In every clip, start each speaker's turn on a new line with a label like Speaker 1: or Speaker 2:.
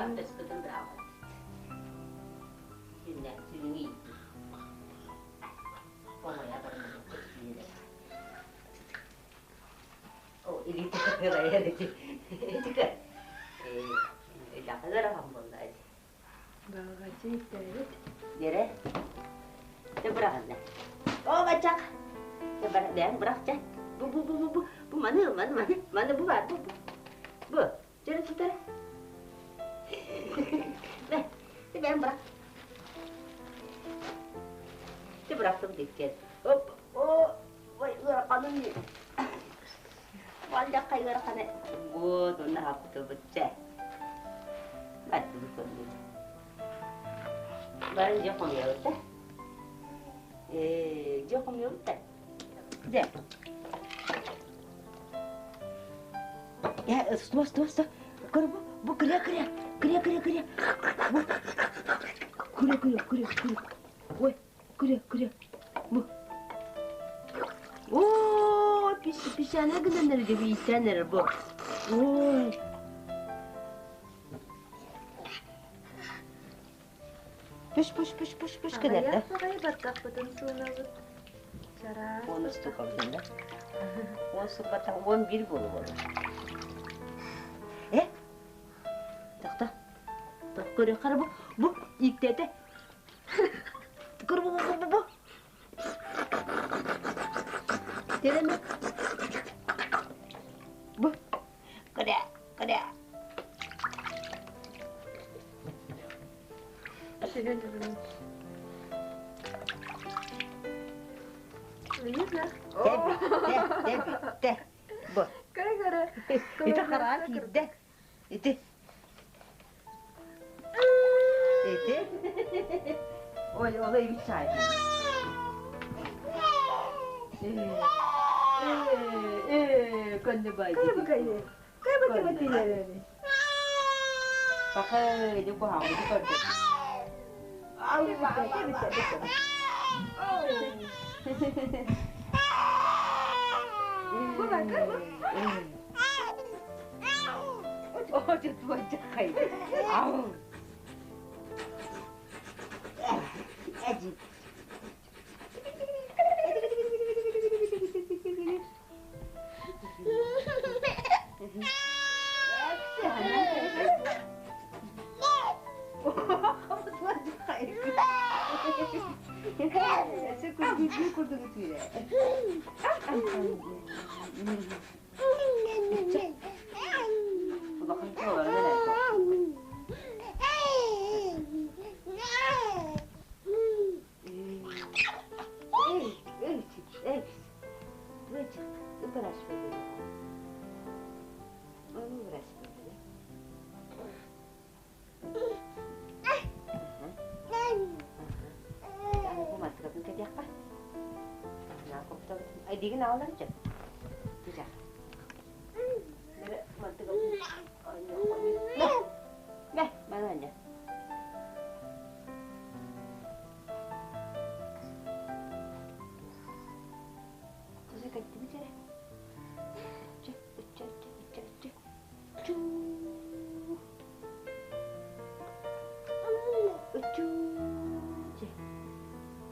Speaker 1: Памперскытын быраҕабыт. Итиннэ сүнүҥ ииттин. Оҥойо барыммыт киинэ. О, илиитэ кыайар ити. Итикэ. Э, ыарахан буолла ити.
Speaker 2: Балҕаччы иттээбит.
Speaker 1: Диэрэ. Ты быраҕынна. О, баччах. Ты бырақ, бырах чэ. Бу бу бу бу бу бу маны маны маны маны бу бар бу. Бу. Чөрө тутар. Бэ, ты бэм бырах. Ты бырахтым диккен. Оп, о, ой, ыараханын. Валдакка ыараханы. Вот, онно хаппытыбыт чэ. Баттыбыт көрдүк. Бары дьэ хомуйабыт да? Ээ, дьэ хомуйабыт да? Дьэ. Э, стой, стой, стой. Көр, бу, бу кыря, кыря, кыря, кыря, кыря. Кыря, кыря, кыря, кыря. Ой, кыря, кыря. Бу. Оо, писяна гынан эрэ биитэн эрэ бу. Ой. Пүш пүш пүш пүш пүш гынар да.
Speaker 2: Аҕыйах баттахпытын суунабыт. Чараас.
Speaker 1: Он устукабытын да. Он суппатах 11 буолу буолла. Э? Тохто. Көрө хара бу бу иктете. Көр бу бу бу бу. Тереме. Бу. Көрө, көрө. Тэ, тэ, бу.
Speaker 2: Көрө-көрө.
Speaker 1: Ити хараҕа киирдэ. Ити. Ити. Ой, ол эбит саай. Э, көннө бай. Пахай, дьэ куһаҕаны көрдө. Ау. Эдик. Айдигин ааларча. Тижа. Бе, бе, Туса кэттибит эрэ. Ычча, ычча, ычча, ычча, ычча. Чуу. Ыччуу. Чэ.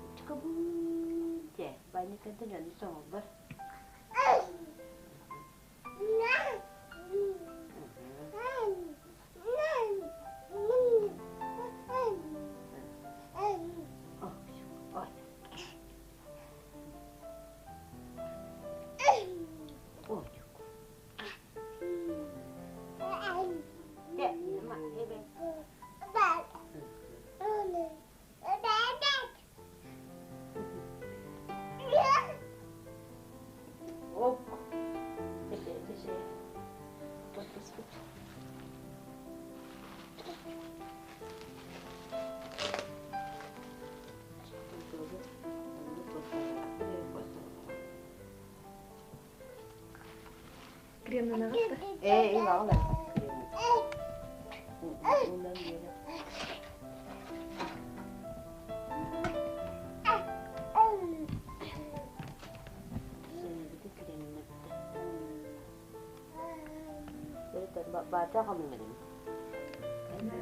Speaker 1: Ыччыкабын. Чэ, банньыккантан дьону соҥоллор.
Speaker 2: Кремнанаҕыт да?
Speaker 1: Ээ, ылаҕын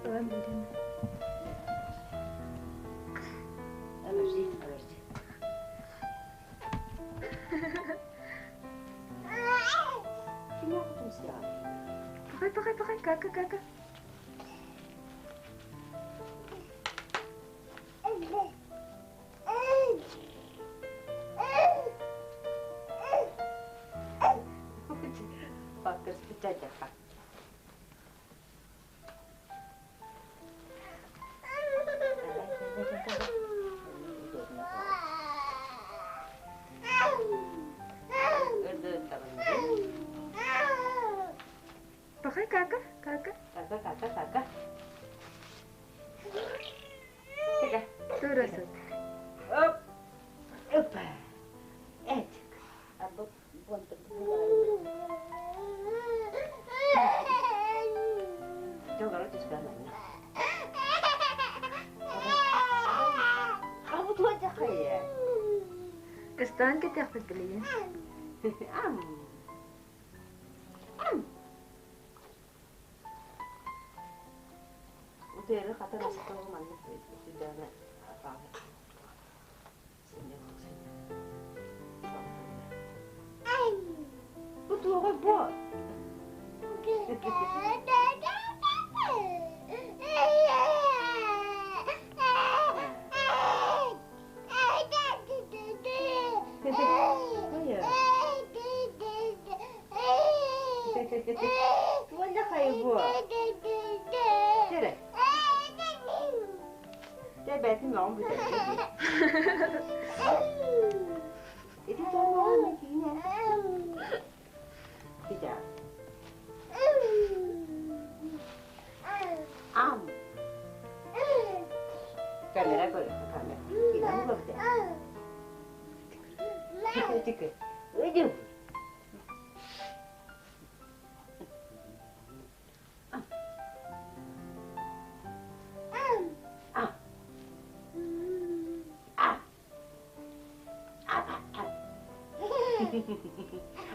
Speaker 2: Ылан биэрэн.
Speaker 1: Подожди, подожди. Кимиэхэ тумсуйаҕын?
Speaker 2: Пахай, пахай, пахай, кака, кака.
Speaker 1: Паккырспыт дядяха.
Speaker 2: Пахай, кака, кака.
Speaker 1: Кака, кака, кака.
Speaker 2: Тура сыт.
Speaker 1: Оп. Опа. Этик. А бу
Speaker 2: Кыстаан кэтиэхпит билигин.
Speaker 1: Бу туоҕа бу? Туонна хайы бу? Кэрэ. Дьэ бэйэтин мөҕөн бүтэрдэ дии. Ити тоҕо мөҕөн киинэ? Китя. Ам. Камера көр, камера. Киинэ көрдө. Тикы. Ыйдым. А. А. А. А. А. А.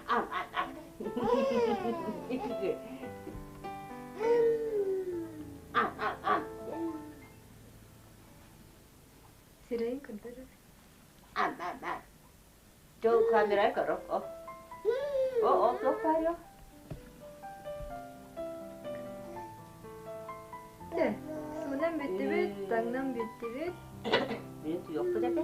Speaker 1: А. А. А.
Speaker 2: Сирэйин көрдөрөр.
Speaker 1: А. А. А. Жол камера көрө. О. О, о, туох баар
Speaker 2: Дьэ, суунан бүттүбүт, таҥнан бүттүбүт.
Speaker 1: Мин туйуохпут этэ.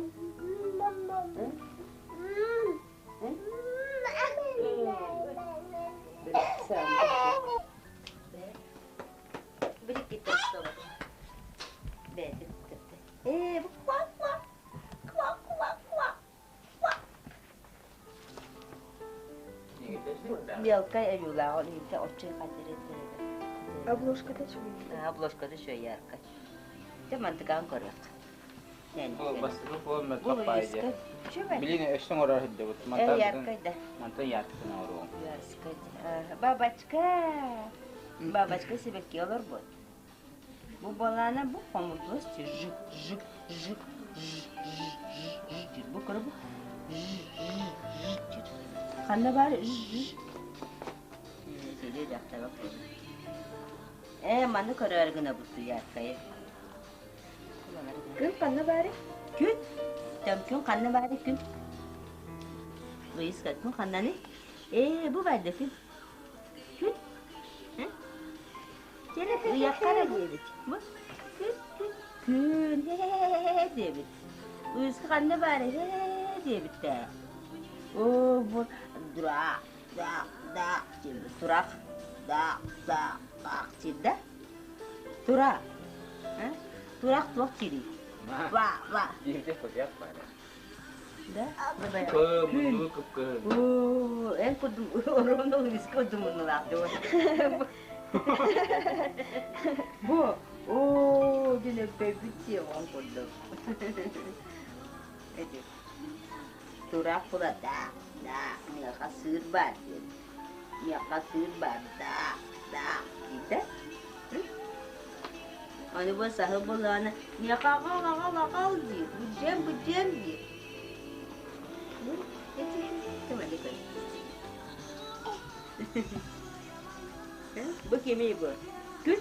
Speaker 1: Ээ, бу ква ква ква ква ква ква. Мелкай ойуулаах ол иһиттэ оччой хаддыры
Speaker 2: Обложката үчүгэй.
Speaker 1: Обложката үчүгэй яркай. Дьэ мантыкаан көрүөх.
Speaker 3: Бу бастакы фон
Speaker 1: Бу
Speaker 3: мөлтөх баайы.
Speaker 1: Үчүгэй.
Speaker 3: Билин өссө оҥорор сылдьыбыт.
Speaker 1: Э,
Speaker 3: Мантан
Speaker 1: яркай да.
Speaker 3: мантан яркатын оҥоруом.
Speaker 1: Яркай. Бабочка. Бабочка сибэкки олорбут. Бу балаана бу хомурдуос жик жик жик ж ж ж ж диир. Бу көрө бу ж ж ж диир. Ханна баар ж ж. Сири дьахтара Ээ, маны көрөөр гына буту яркайы.
Speaker 2: Күн ханна баарый?
Speaker 1: Күн? Там күн ханна баарый күн? Луиска, күн ханнаны? Ээ, бу баар да күн. Күн? Ыйаххара диэбит. Бу күн, күн, күн, ээ диэбит. Луиска ханна баарый ээ диэбит ээ. Оо, бу дурак, да, да, диэбит. Турах, да, да, да, диир да? Тура. Турах туох диирий? Ва, ва.
Speaker 3: Биирдэ кутуйах баара.
Speaker 1: Да?
Speaker 3: Кы мунду кып-кыһыл.
Speaker 1: Оо, эн курдук оруобуна Луиска курдук муннулаах дуо? Бу, оо, диэн өппөйбүт сиэҕин курдук. Эти тураах була да, да, миэхэ сыыр баар диэн. Миэхэ сыыр баар, да, да, диир да? Аны бу саһыл буоллаҕына, миэхэ аҕал, аҕал, аҕал диир, бүддьүөм, бүддьүөм диир. Бу кимий бу? Күн?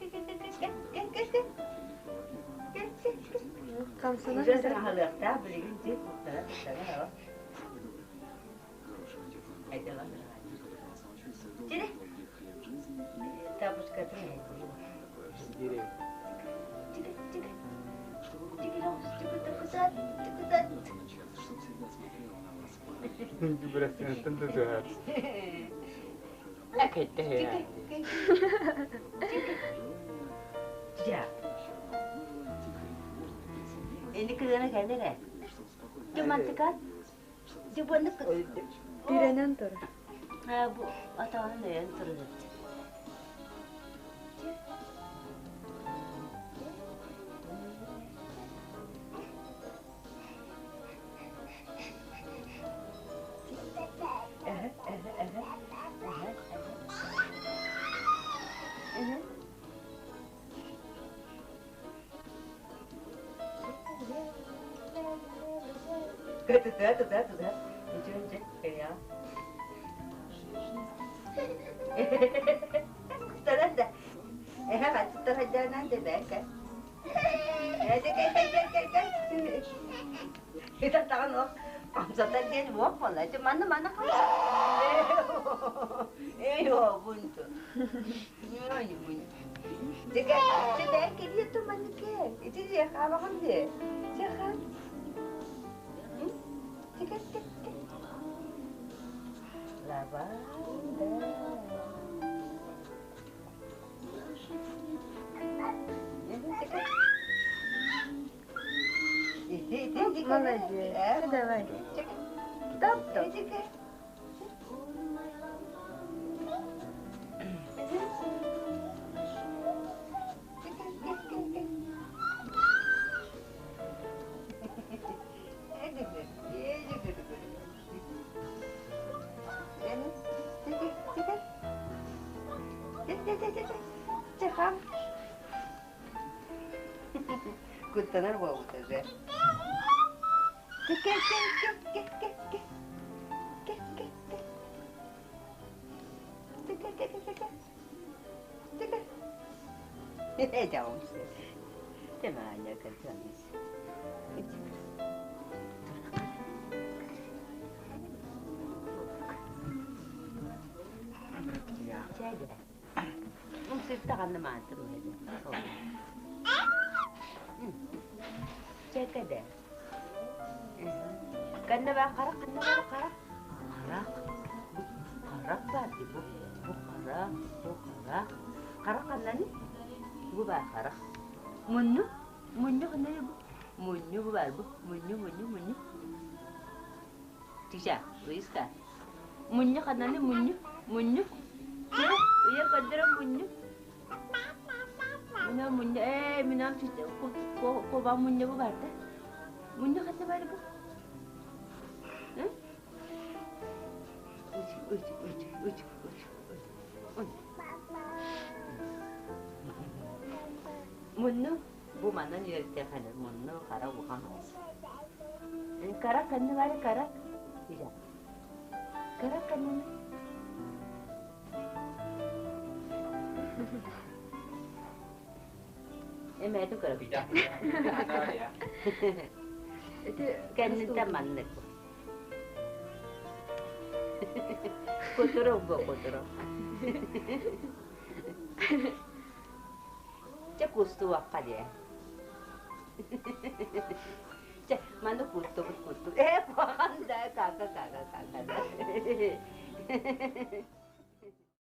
Speaker 1: Кэл, кэл, кэл. Кэл, кэл, кэл.
Speaker 2: Хамсанан
Speaker 1: Уже
Speaker 2: эрэр.
Speaker 1: саҥаһалыахтаах билигин дьиэ туттара туттара Чири. Тапочкатын
Speaker 3: Дире.
Speaker 1: Чики, чики. Чики, чики, чики,
Speaker 3: Бирастинаттан тутуһар. Кэттэ
Speaker 1: Чича. Эни кырыана кэллэр Дьэ мантыкат. Дьэ буонна
Speaker 2: Тирэнэн турар.
Speaker 1: Бу атаҕын өйөн турар эбит. Туда, туда, туда. Ничего, ничего, я. Куттаран да. Эһэ туттарайдаанан да бэкэ. Итаттаҕын ох амсатар диэн уох буолла. Манна манна Эй, обунту. Дьэ, дьэ, кэлиэ ту манныке. Ити дьэ хаабаҕын дьэ. Дьэ хаам. Дьэ, кэл, кэл, кэл. Лаванда.
Speaker 2: Молодец. Давай. Топ-топ.
Speaker 1: Куттанар буолбута дьэ. Чэкэдэ. Канна баа харах, канна баа харах. Харах. Бу харах баар дии бу. Бу харах, бу харах. Харах ханнаны? Бу баар харах. Мунньу, мунньу ханнаны бу? Мунньу бу баар бу. Мунньу, мунньу, мунньу. Тиша, выиска. Мунньу ханнаны мунньу, мунньу. Чэ, уйа көрдөрө мунньу. Мина мунньу, ээ, минам куба мунньу бу бар да. Мунньу ханна бар бу? Үч, үч, үч, үч, үч, үч. Мунну бу манан үөртеханыр мунну хара ухан Кара канны бар кара. Ижа. Кара канны. Эмээти көрөбүт. Кэннинтэн маннык. Кутурук бу кутурук. Чэ кустуохха диэ. Чэ маны кустубут кустубут. Ээ куһаҕан да кака кака кака да.